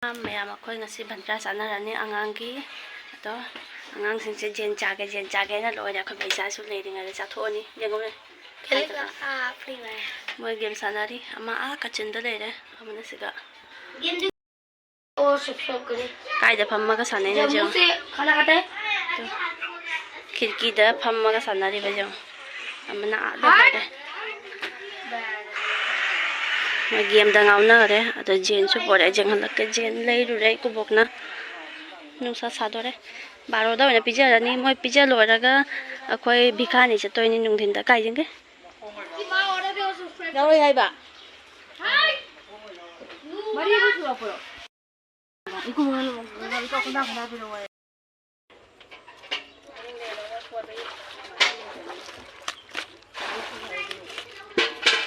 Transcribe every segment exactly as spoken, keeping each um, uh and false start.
ꯃꯌꯥꯝ, ꯑꯩꯈꯣꯏ ꯉꯁꯤ ꯕꯟꯗ꯭ꯔꯥ ꯆꯥꯅꯔꯅꯤ ꯑꯉꯥꯡꯒꯤ꯫ ꯑꯗꯣ ꯑꯉꯥꯡꯁꯤꯡꯁꯦ ꯖꯦꯟ ꯆꯥꯒꯦ, ꯖꯦꯟ ꯆꯥꯒꯦꯅ ꯂꯣꯏꯔꯦ꯫ ꯑꯩꯈꯣꯏ ꯏꯆꯥꯁꯨ ꯂꯩꯔꯤꯉꯩꯗ ꯆꯥꯊꯣꯛꯑꯅꯤ꯫ ꯌꯦꯡꯉꯨꯅꯦ꯫ ꯃꯣꯏ ꯒꯦꯝ ꯁꯥꯟꯅꯔꯤ꯫ ꯑꯃ ꯑꯥ ꯀꯥꯆꯤꯟꯗ ꯂꯩꯔꯦ, ꯑꯃꯅ ꯁꯤꯗ꯫ ꯀꯥꯏꯗ ꯐꯝꯃꯒ ꯁꯥꯟꯅꯩꯅꯣ ꯌꯦꯡꯉꯣ꯫ ꯈꯤꯔꯀꯤꯗ ꯐꯝꯃꯒ ꯁꯥꯟꯅꯔꯤꯕ ꯌꯦꯡꯉꯣ꯫ ꯑꯃꯅ ꯑꯥꯗ ꯂꯩꯔꯦ꯫ ꯃꯣꯏ ꯒꯦꯝꯗ ꯉꯥꯎꯅꯈ꯭ꯔꯦ꯫ ꯑꯗꯣ ꯖꯦꯟꯁꯨ ꯄꯣꯔꯛꯑꯦ, ꯌꯦꯡꯍꯜꯂꯛꯀꯦ꯫ ꯖꯦꯟ ꯂꯩꯔꯨꯔꯦ ꯏꯀꯨꯕꯣꯛꯅ꯫ ꯅꯨꯡꯁꯥ ꯁꯥꯗꯣꯔꯦ꯫ ꯕꯥꯔꯣꯗ ꯑꯣꯏꯅ ꯄꯤꯖꯔꯅꯤ꯫ ꯃꯣꯏ ꯄꯤꯖ ꯂꯣꯏꯔꯒ ꯑꯩꯈꯣꯏ ꯚꯤꯈꯥꯅꯤ ꯆꯠꯇꯣꯏꯅꯤ ꯅꯨꯡꯊꯤꯟꯗ꯫ ꯀꯥꯏ ꯌꯦꯡꯒꯦ? ꯌꯥꯎꯔꯣꯏ ꯍꯥꯏꯕ? ꯃꯔꯤꯕꯨ ꯁꯨꯔꯛꯄ꯭ꯔꯣ?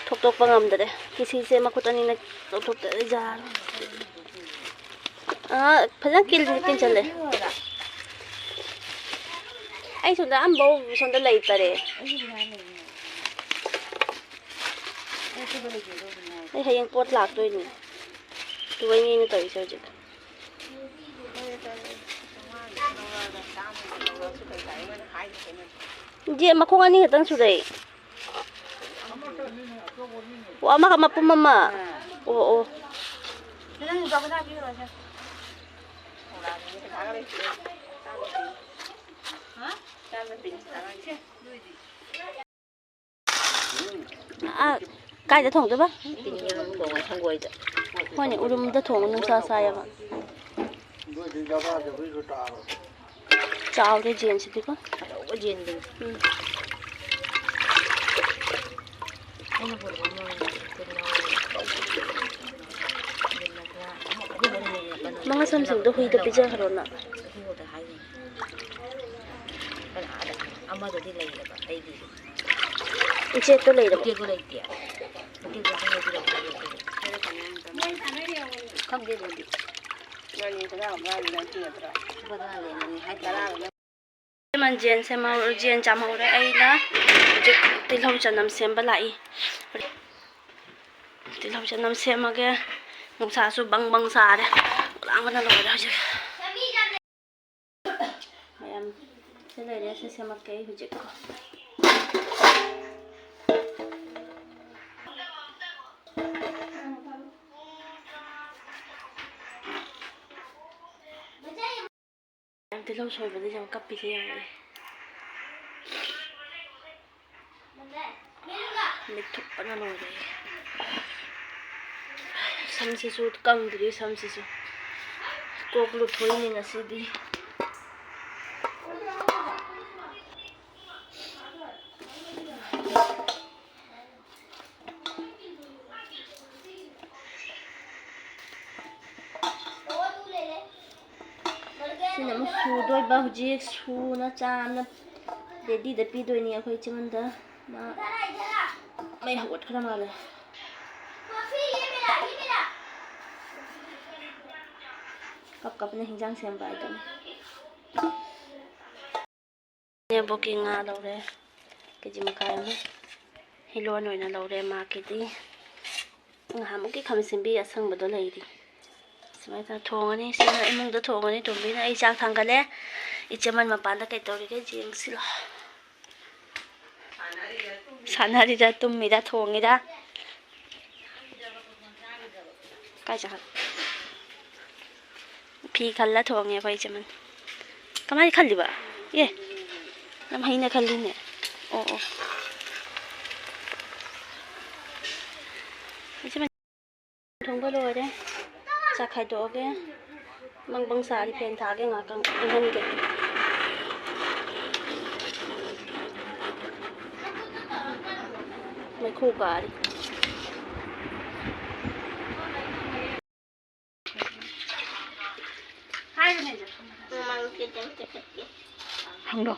ꯊꯣꯛꯇꯣꯛꯄ ꯉꯝꯗꯔꯦ꯫ ꯀꯤꯁꯤꯁꯦ ꯃꯈꯨꯠ ꯑꯅꯤꯅ ꯂꯧꯊꯣꯛꯇꯔꯦ, ꯌꯥꯔꯣꯏ꯫ ꯑꯥ, ꯐꯖꯅ ꯀꯤꯟ-, ꯀꯤꯟꯁꯜꯂꯦ꯫ ꯑꯩ ꯁꯣꯝꯗ ꯑꯝꯐꯥꯎ ꯁꯣꯝꯗ ꯂꯩꯇꯔꯦ꯫ ꯑꯩ ꯍꯌꯦꯡ ꯄꯣꯠ ꯂꯥꯛꯇꯣꯏꯅꯤ꯫ ꯇꯨ ꯑꯩꯅ ꯇꯧꯔꯤꯁꯦ ꯍꯧꯖꯤꯛ꯫ ꯏꯆꯦ, ꯃꯈꯣꯡ ꯑꯅꯤ ꯈꯛꯇꯪ ꯁꯨꯔꯛꯑꯦ꯫ ꯑꯣ, ꯑꯃꯈꯛ ꯃꯄꯨꯝ ꯑꯃ꯫ ꯑꯣ, ꯑꯣ꯫ ꯑꯥ, ꯀꯥꯏꯗ ꯊꯣꯡꯗꯣꯏꯕ? ꯇꯤꯟ ꯌꯣꯠꯂꯒ ꯊꯣꯡꯉꯣ, ꯁꯪꯒꯣꯏꯗ꯫ ꯍꯣꯏꯅꯦ, ꯎꯔꯨꯝꯗ ꯊꯣꯡꯉ ꯅꯨꯡꯁꯥ ꯁꯥꯏꯌꯦꯕ꯫ ꯆꯥꯎꯔꯦ ꯖꯦꯟꯁꯤꯗꯤꯀꯣ꯫ ꯑꯆꯧꯕ ꯖꯦꯟꯗꯨꯅꯤ꯫ ꯎꯝ꯫ ꯑꯩꯅ ꯄꯨꯔꯛꯄ ꯑꯃ ꯇꯤꯟ ꯌꯣꯠꯂꯒ꯫ ꯃꯉꯥ ꯁꯝꯁꯤꯡꯗꯣ ꯍꯨꯏꯗ ꯄꯤꯖꯈ꯭ꯔꯣ ꯅꯪ꯫ ꯑꯗꯨꯕꯨꯗ ꯍꯥꯏꯅꯤ꯫ ꯀꯅꯥꯗ? ꯑꯃꯗꯨꯗꯤ ꯂꯩꯌꯦꯕ ꯑꯩꯒꯤ꯫ ꯎꯆꯦꯛꯇꯣ ꯂꯩꯔꯕꯣ? ꯎꯆꯦꯛꯇꯣ ꯂꯩꯇꯦ꯫ ꯎꯆꯦꯛꯇꯣ ꯑꯝꯇ ꯂꯩꯕꯤꯔꯛꯑꯣ ꯍꯥꯏꯒꯦ꯫ ꯈꯪꯗꯦ ꯑꯗꯨꯗꯤ꯫ ꯂꯨꯄꯥ ꯇꯔꯥ ꯂꯩꯔꯝꯒꯅꯤ ꯍꯥꯏ ꯇꯔꯥ꯫ ꯃꯟꯖꯦꯟ ꯁꯦꯝꯍꯧ-, ꯖꯦꯟ ꯆꯥꯝꯍꯧꯔꯦ꯫ ꯑꯩꯅ ꯍꯧꯖꯤꯛ ꯇꯤꯜꯍꯧ ꯆꯅꯝ ꯁꯦꯝꯕ ꯂꯥꯛꯏ꯫ ꯇꯤꯜꯍꯧ ꯆꯅꯝ ꯁꯦꯝꯃꯒꯦ꯫ ꯅꯨꯡꯁꯥꯁꯨ ꯕꯪ ꯕꯪ ꯁꯥꯔꯦ꯫ ꯂꯥꯡꯕꯅ ꯂꯣꯏꯔꯦ ꯍꯧꯖꯤꯛ꯫ ꯃꯌꯥꯝ ꯁꯤ ꯂꯩꯔꯦ, ꯁꯤ ꯁꯦꯝꯃꯛꯀꯦ ꯑꯩ ꯍꯧꯖꯤꯛ꯫ ꯌꯥꯝ ꯇꯤꯜꯍꯧ ꯁꯣꯏꯕꯗ ꯌꯥꯝ ꯀꯞꯄꯤꯁꯦ ꯌꯦꯡꯉꯛꯑꯦ꯫ ꯃꯤꯠ ꯊꯨꯞꯄꯅ ꯂꯣꯏꯔꯦ꯫ ꯁꯝꯁꯤꯁꯨ ꯀꯪꯗ꯭ꯔꯤ, ꯁꯝꯁꯤꯁꯨ꯫ ꯀꯣꯛ ꯂꯨꯊꯣꯛꯏꯅꯦ ꯉꯁꯤꯗꯤ꯫ ꯁꯤꯅ ꯑꯃꯨꯛ ꯁꯨꯗꯣꯏꯕ ꯍꯧꯖꯤꯛ꯫ ꯁꯨꯅ ꯆꯥꯝꯅ ꯔꯦꯗꯤꯗ ꯄꯤꯗꯣꯏꯅꯤ ꯑꯩꯈꯣꯏ ꯏꯆꯦꯃꯟꯗ꯫ ꯃꯥ ꯃꯩ ꯍꯧꯒꯠꯈ꯭ꯔ ꯃꯥꯜꯂꯦ꯫ ꯀꯞ ꯀꯞꯅ ꯍꯤꯟꯖꯥꯡ ꯁꯦꯝꯕ ꯍꯥꯏꯗꯨꯅꯤ꯫ ꯏꯅꯦꯝꯕꯣꯛꯀꯤ ꯉꯥ ꯂꯧꯔꯦ, ꯀꯦ ꯖꯤ ꯃꯈꯥꯏ ꯑꯃ꯫ ꯍꯤꯂꯣꯟ ꯑꯣꯏꯅ ꯂꯧꯔꯦ ꯃꯥꯒꯤꯗꯤ꯫ ꯅꯍꯥꯟꯃꯨꯛꯀꯤ ꯈꯥꯃꯦꯟ ꯑꯁꯤꯟꯕꯤ ꯑꯁꯪꯕꯗꯣ ꯂꯩꯔꯤ꯫ ꯁꯨꯃꯥꯏꯅ ꯇꯧꯔ ꯊꯣꯡꯉꯅꯤ꯫ ꯁꯤꯅ ꯏꯃꯨꯡꯗ ꯊꯣꯡꯉꯅꯤ꯫ ꯇꯣꯝꯕꯤꯅ ꯑꯩ ꯆꯥꯛ ꯊꯥꯡꯒꯠꯂꯦ꯫ ꯏꯆꯦꯃꯟ ꯃꯄꯥꯟꯗ ꯀꯩ ꯇꯧꯔꯤꯒꯦ ꯌꯦꯡꯁꯤ ꯂꯥꯎ꯫ ꯁꯥꯟꯅꯔꯤꯔ, ꯇꯨꯝꯃꯤꯔ, ꯊꯣꯡꯉꯤꯔ? ꯀꯥꯏ ꯆꯠꯈ꯭ꯔꯦ? ꯐꯤ ꯈꯜꯂ ꯊꯣꯡꯉꯦ ꯑꯩꯈꯣꯏ ꯏꯆꯦꯃꯟ꯫ ꯀꯃꯥꯏꯅ ꯈꯜꯂꯤꯕ? ꯑꯦ, ꯌꯥꯝ ꯍꯩꯅ ꯈꯜꯂꯤꯅꯦ꯫ ꯑꯣ, ꯑꯣ꯫ ꯏꯆꯦꯃꯟ ꯊꯣꯡꯕ ꯂꯣꯏꯔꯦ꯫ ꯆꯥꯛ ꯈꯥꯏꯗꯣꯛꯑꯒꯦ꯫ ꯕꯪ ꯕꯪ ꯁꯥꯔꯤ, ꯐꯦꯟ ꯊꯥꯒꯦ ꯉꯥꯛꯇꯪ ꯏꯪꯍꯟꯒꯦ꯫ ꯃꯩꯈꯨ ꯀꯥꯔꯤ꯫ ꯍꯪꯗꯣ꯫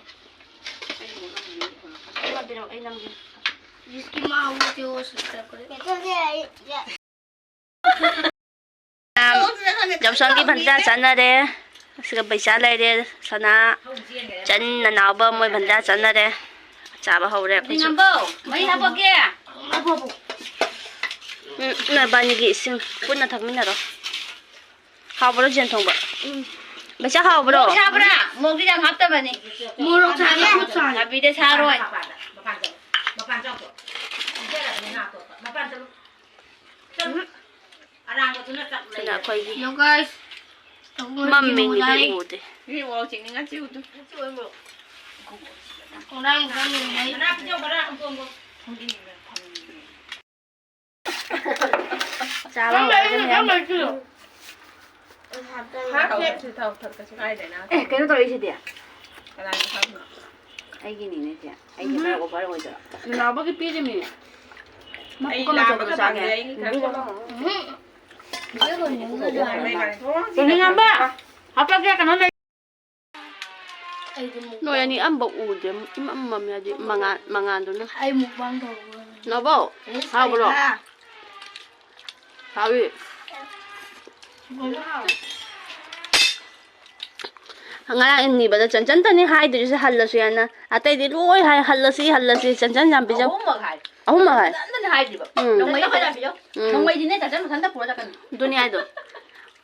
ꯑꯩ ꯅꯝꯒꯦ꯫ ꯌꯥꯎꯁꯪꯒꯤ ꯚꯟꯗꯥ ꯆꯠꯅꯔꯦ꯫ ꯑꯁꯤꯒ ꯄꯩꯁꯥ ꯂꯩꯔꯦ꯫ ꯁꯅꯥ, ꯆꯟ, ꯅꯅꯥꯎꯕ ꯃꯣꯏ ꯚꯟꯗꯥ ꯆꯠꯅꯔꯦ꯫ ꯆꯥꯕ ꯍꯧꯔꯦ ꯑꯩꯈꯣꯏꯁꯨ꯫ ꯎꯝ, ꯅꯕꯥꯅꯤꯒꯤ ꯏꯁꯤꯡ ꯄꯨꯟꯅ ꯊꯛꯃꯤꯟꯅꯔꯣ꯫ ꯍꯥꯎꯕ꯭ꯔꯣ ꯖꯦꯟ ꯊꯣꯡꯕ? ꯎꯝ꯫ ꯕꯦꯆꯥ, ꯍꯥꯎꯕ꯭ꯔꯣ? ꯃꯣꯔꯣꯛ ꯁꯥꯕ꯭ꯔꯥ? ꯃꯣꯔꯣꯛꯇꯤ ꯌꯥꯝ ꯍꯥꯞꯇꯕꯅꯤ꯫ ꯃꯣꯔꯣꯛ ꯁꯥꯕ꯭ꯔꯥ? ꯈꯨꯠ ꯁꯥꯅꯤ꯫ ꯅꯥꯄꯤꯗ ꯁꯥꯔꯣꯏ꯫ ꯃꯄꯥꯟ ꯆꯠꯂꯣ꯫ ꯃꯄꯥꯟ ꯆꯠꯂꯣ꯫ ꯃꯄꯥꯟ ꯆꯠꯂꯣ꯫ ꯆꯠꯂꯣ꯫ ꯑꯔꯥꯡꯕꯗꯨꯅ ꯆꯥꯛ ꯁꯤꯅ ꯂꯩꯔꯦ꯫ ꯑꯩꯈꯣꯏꯒꯤ Yo, guys. ꯃꯝꯃꯦ, ꯃꯤꯗꯤ ꯎꯗꯦ꯫ ꯃꯤ ꯃꯣꯔꯣꯛ ꯆꯤꯛꯅꯤꯡꯉꯥꯏ ꯆꯤꯛꯎꯗꯨ꯫ ꯃꯅꯥ ꯄꯤꯖꯧ, ꯃꯅꯥ ꯍꯪꯗꯣꯛ, ꯍꯪꯗꯣꯛ꯫ ꯆꯥꯕ ꯍꯧꯔꯒꯦ ꯃꯌꯥꯝ꯫ ꯍꯥꯞꯀꯦ꯫ ꯊꯥꯎ ꯊꯛꯀꯁꯨ ꯀꯥꯏꯗꯅ꯫ ꯑꯦ, ꯀꯩꯅꯣ ꯇꯧꯔꯛꯏꯁꯤꯗꯤ? ꯀꯅꯥꯒꯤ ꯍꯥꯞꯄꯤꯅꯣ? ꯑꯩꯒꯤꯅꯤꯅꯦ ꯁꯦ꯫ ꯑꯩꯒꯤ ꯎꯝ꯫ ꯈꯔ over ꯑꯣꯏꯗꯕ꯫ ꯅꯅꯥꯎꯕꯒꯤ ꯄꯤꯔꯤꯃꯤ꯫ ꯃꯥ ꯑꯩ ꯄꯨꯈꯝ ꯂꯥꯝꯕꯒ ꯑꯆꯧꯕꯗ ꯆꯥꯒꯦ꯫ ꯄꯥꯝꯗꯦ, ꯑꯩꯒꯤ ꯈꯔ ꯆꯠꯂꯣ꯫ ꯎꯝ꯫ ꯆꯦ ꯅꯤꯡꯉꯥꯟꯕ, ꯍꯥꯞꯄꯛꯀꯦ ꯀꯩꯅꯣ ꯂꯩ꯫ ꯅꯣꯏ ꯑꯅꯤ ꯑꯝꯕꯧ ꯎꯗꯦ꯫ ꯏꯃꯝ ꯃꯝꯃꯦ ꯍꯥꯏꯗꯤ ꯃꯉꯥꯜ, ꯃꯉꯥꯜꯗꯨꯅ꯫ ꯑꯩ mukbang ꯇꯧꯕ꯫ ꯅꯕꯣ, ꯍꯥꯎꯕ꯭ꯔꯣ? ꯍꯥꯎꯏ꯫ ꯉꯔꯥꯡ ꯏꯟꯅꯤꯕꯗ ꯆꯟꯆꯟꯇꯅꯤ ꯍꯥꯏꯗ꯭ꯔꯤꯁꯦ ꯍꯜꯂꯁꯨ ꯌꯥꯅ꯫ ꯑꯇꯩꯗꯤ ꯂꯣꯏ ꯍꯥꯏ, "ꯍꯜꯂꯁꯤ, ꯍꯜꯂꯁꯤ", ꯆꯟꯆꯟ ꯌꯥꯝ ꯄꯤꯖ-, ꯑꯍꯨꯝꯃꯛ ꯍꯥꯏ꯫ ꯑꯍꯨꯝꯃꯛ ꯍꯥꯏ? ꯆꯟꯆꯟꯇꯅꯤ ꯍꯥꯏꯗ꯭ꯔꯤꯕ꯫ ꯎꯝ꯫ ꯅꯣꯡꯃꯩꯗꯤ ꯆꯟꯆꯟ ꯃꯊꯟꯇ ꯄꯨꯔ ꯆꯠꯀꯅꯤ꯫ ꯑꯗꯨꯅꯤ ꯍꯥꯏꯗꯣ꯫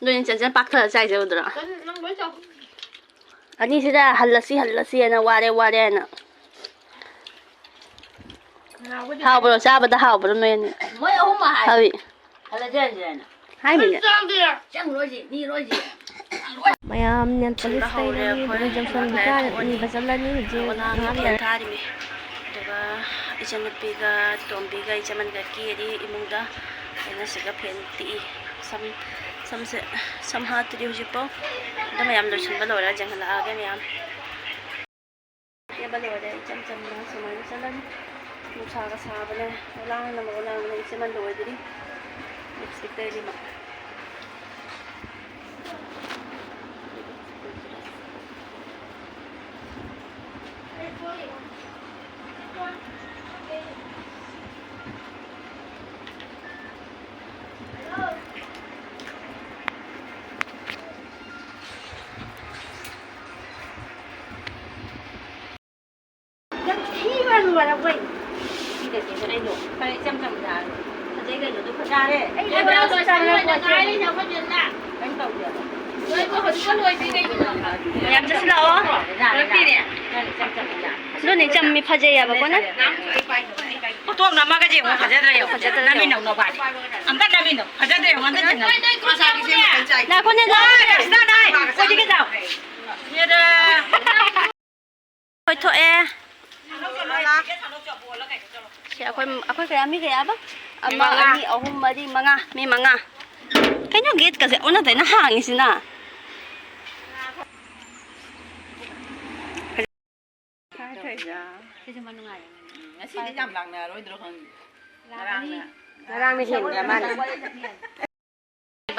ꯑꯗꯨꯅꯤ ꯆꯟꯆꯟ ꯄꯥꯛꯊꯔ ꯆꯥꯏꯁꯦ ꯎꯗ꯭ꯔꯣ? ꯆꯟ, ꯅꯪ ꯂꯣꯏ ꯆꯥꯎ꯫ ꯑꯅꯤꯁꯤꯗ "ꯍꯜꯂꯁꯤ, ꯍꯜꯂꯁꯤ" ꯍꯥꯏꯅ, "ꯋꯥꯔꯦ, ꯋꯥꯔꯦ" ꯍꯥꯏꯅ꯫ ꯍꯥꯎꯕ꯭ꯔꯣ? ꯆꯥꯕꯗ ꯍꯥꯎꯕ꯭ꯔꯣ ꯅꯣꯏ ꯑꯅꯤ? ꯃꯣꯏ ꯑꯍꯨꯝꯃꯛ ꯍꯥꯏ꯫ ꯍꯥꯎꯏ꯫ ꯍꯜꯂꯁꯤ, ꯍꯜꯂꯁꯤ ꯍꯥꯏꯅ꯫ ꯍꯥꯏꯃꯤꯅꯦ꯫ ꯆꯪꯉꯔꯣꯏꯁꯤ, ꯅꯤꯔꯣꯏꯁꯤ꯫ ꯃꯌꯥꯝ nail polish ꯇꯩꯔꯅꯤ, ꯑꯗꯨꯒ ꯖꯣꯟꯁꯟ ꯕꯤꯀꯥꯔ ꯏꯕ ꯆꯠꯂꯅꯤ ꯍꯧꯖꯤꯛ ꯉꯥꯏꯍꯥꯛ ꯂꯩꯔ꯫ ꯊꯥꯔꯤꯃꯤ꯫ ꯑꯗꯨꯒ ꯏꯆꯟꯅꯨꯄꯤꯒ ꯇꯣꯝꯕꯤꯒ ꯏꯆꯦꯃꯟꯒ ꯀꯦꯔꯤ ꯏꯃꯨꯡꯗ꯫ ꯑꯩꯅ ꯁꯤꯗ fan ꯇꯤꯛꯏ꯫ ꯁꯝ, ꯁꯝꯁꯦ, ꯁꯝ ꯍꯥꯠꯇ꯭ꯔꯤ ꯍꯧꯖꯤꯛꯐꯥꯎ꯫ ꯑꯗꯨ ꯃꯌꯥꯝ ꯂꯣꯏꯁꯤꯟꯕ ꯂꯣꯏꯔ ꯌꯦꯡꯍꯜꯂꯛꯑꯒꯦ ꯃꯌꯥꯝ꯫ ꯀꯦꯕ ꯂꯣꯏꯔꯦ, ꯏꯆꯝ ꯆꯝꯅ ꯁꯨꯃꯥꯏꯅ ꯆꯠꯂꯅꯤ꯫ ꯅꯨꯡꯁꯥꯒ ꯁꯥꯕꯅꯦ, ꯑꯣꯂꯥꯡꯅ ꯃꯔꯣꯜ ꯂꯥꯡꯕꯅꯦ, ꯏꯆꯦꯃꯟ ꯂꯣꯏꯗ꯭ꯔꯤ꯫ Lipstick ꯇꯩꯔꯤꯃ꯫ ꯌꯥꯝ ꯊꯤꯕ꯭ꯔꯥ ꯅꯨꯡꯉꯥꯏꯔꯛꯄ꯭ꯔꯥ? ꯁꯤꯗꯗꯤ ꯑꯩꯗꯣ ꯈꯔ ꯏꯆꯝ ꯆꯝꯕ ꯌꯥꯔꯣꯏ꯫ ꯐꯖꯩ ꯀꯩꯅꯣ, ꯑꯗꯨ ꯐꯖꯩ꯫ ꯌꯥꯔꯦ꯫ ꯑꯩ ꯂꯣꯏ ꯆꯥꯔꯦ, ꯂꯣꯏ ꯆꯥꯔꯦ꯫ ꯀꯩꯝ ꯇꯧꯗꯦ꯫ ꯂꯣꯏꯕ ꯍꯧꯖꯤꯛꯐꯥꯎ ꯂꯣꯏꯗ꯭ꯔꯤ ꯀꯩꯒꯤꯅꯣ? ꯃꯌꯥꯝ ꯆꯠꯁꯤꯜꯂꯛꯑꯣ꯫ ꯌꯥꯔꯦ, ꯌꯥꯔꯦ, ꯂꯣꯏꯕꯤꯔꯦ꯫ ꯌꯥꯔꯦ, ꯏꯆꯝ ꯆꯝꯅ ꯌꯥꯔꯦ꯫ ꯑꯗꯨꯅꯦ, ꯏꯆꯝ, ꯃꯤ ꯐꯖꯩ ꯍꯥꯏꯕꯀꯣ ꯅꯪ? ꯐꯣꯇꯣ ꯑꯃ ꯅꯝꯃꯒꯁꯦ ꯌꯦꯡꯉꯣ, ꯐꯖꯗ꯭ꯔꯥ ꯌꯦꯡꯉꯣ꯫ ꯐꯖꯗ꯭ꯔꯥ ꯌꯦꯡꯉꯣ꯫ ꯅꯝꯃꯤꯟꯅꯧ ꯅꯕꯥꯅꯤ꯫ ꯑꯝꯇ ꯅꯝꯃꯤꯟꯅꯧ꯫ ꯐꯖꯗ꯭ꯔꯥ ꯌꯦꯡꯉꯣ, ꯑꯝꯇ ꯆꯤꯡꯅꯧ꯫ ꯉꯥꯏꯈꯣꯅꯦ, ꯂꯥꯛꯑꯣ꯫ ꯑꯣ, ꯔꯁꯅꯥ ꯅꯥꯏ꯫ ꯀꯣꯏꯆꯤꯛꯀ ꯆꯥꯎ꯫ ꯌꯦꯗꯥ꯫ ꯂꯣꯏꯊꯣꯛꯑꯦ꯫ ꯁꯤ ꯑꯩꯈꯣꯏ, ꯑꯩꯈꯣꯏ ꯀꯌꯥ, ꯃꯤ ꯀꯌꯥꯕ? ꯑꯃ, ꯃꯉꯥ꯫ ꯑꯅꯤ, ꯑꯍꯨꯝ, ꯃꯔꯤ, ꯃꯉꯥ꯫ ꯃꯤ ꯃꯉꯥ꯫ ꯀꯩꯅꯣ ꯒꯦꯠꯀꯁꯦ ꯑꯣꯟꯅ ꯇꯩꯅ ꯍꯥꯡꯉꯤꯁꯤꯅ? ꯁꯤꯁꯨ ꯃꯅꯨꯡꯉꯥꯏꯔꯝꯒꯅꯤ꯫ ꯉꯁꯤꯗꯤ ꯌꯥꯝ ꯂꯥꯡꯅꯔꯣꯏꯗ꯭ꯔꯣ ꯈꯪꯗꯦ꯫ ꯉꯔꯥꯡꯅ ꯍꯦꯟꯈ꯭ꯔ ꯃꯥꯜꯂꯦ꯫